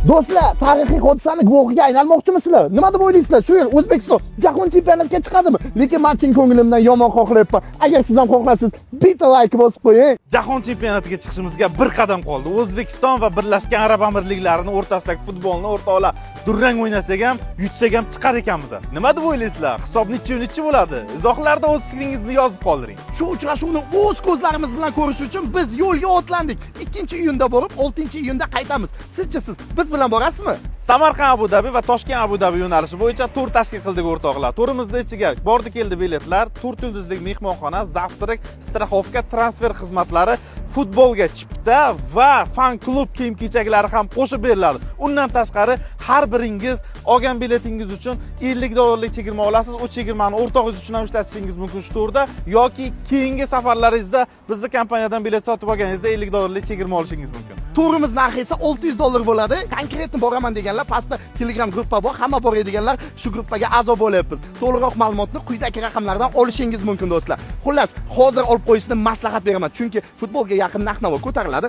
Do'stlar, tarixiy hodisani guvohiga aylanmoqchimisizlar? Nima deb o'ylaysizlar? Shu yil O'zbekiston jahon chempionatiga chiqadimi? Lekin men chin ko'nglimdan yomon xohlayapman. Agar siz ham xohlasangiz, bitta layk bosib qo'ying. Jahon chempionatiga chiqishimizga bir qadam qoldi. O'zbekiston va Birlashgan Arab Amirliklarini o'rtasidagi futbolni, o'rtoqlar, durang o'ynasak ham, yutsak ham chiqar ekanmiz. Nima deb o'ylaysizlar? Hisob nechi nechi bo'ladi? Izohlarda o'z fikringizni yozib qoldiring. Shu uchrashuvni o'z ko'zlarimiz bilan ko'rish uchun biz yo'lga otlandik. 2-iyunda borib, 6-iyunda qaytamiz. Sizchi, siz biz bilan borasizmi? Samarqand Abu Dabi va Toshkent Abu Dabi yo'nalishi bo'yicha tur tashkil qildik, o'rtoqlar. Turimizda ichiga bordi keldi biletlar, 4 yulduzlik mehmonxona, завтрак, страховка, transfer xizmatlari, futbolga chipta va fan klub kiyim kechaklari ham qo'shib beriladi. Undan tashqari, har biringiz olgan biletingiz uchun 50 dollarlik chegirma olasiz. U chegirmani o'rtog'ingiz uchun ham ishlatishingiz mumkin shu turda yoki keyingi safarlaringizda bizni kompaniyadan bilet sotib olganingizda 50 dollarlik chegirma olishingiz mumkin. Turimiz narxi esa 600 dollar bo'ladi. Конкретно boraman deganlar, pastda Telegram gruppa bor. Hamma boradiganlar shu gruppaga a'zo bo'lyapmiz. To'liqroq ma'lumotni quyidagi raqamlardan olishingiz mumkin, do'stlar. Xullas, hozir olib qo'yishni maslahat beraman, chunki futbolga yaqin narx-navo ko'tariladi.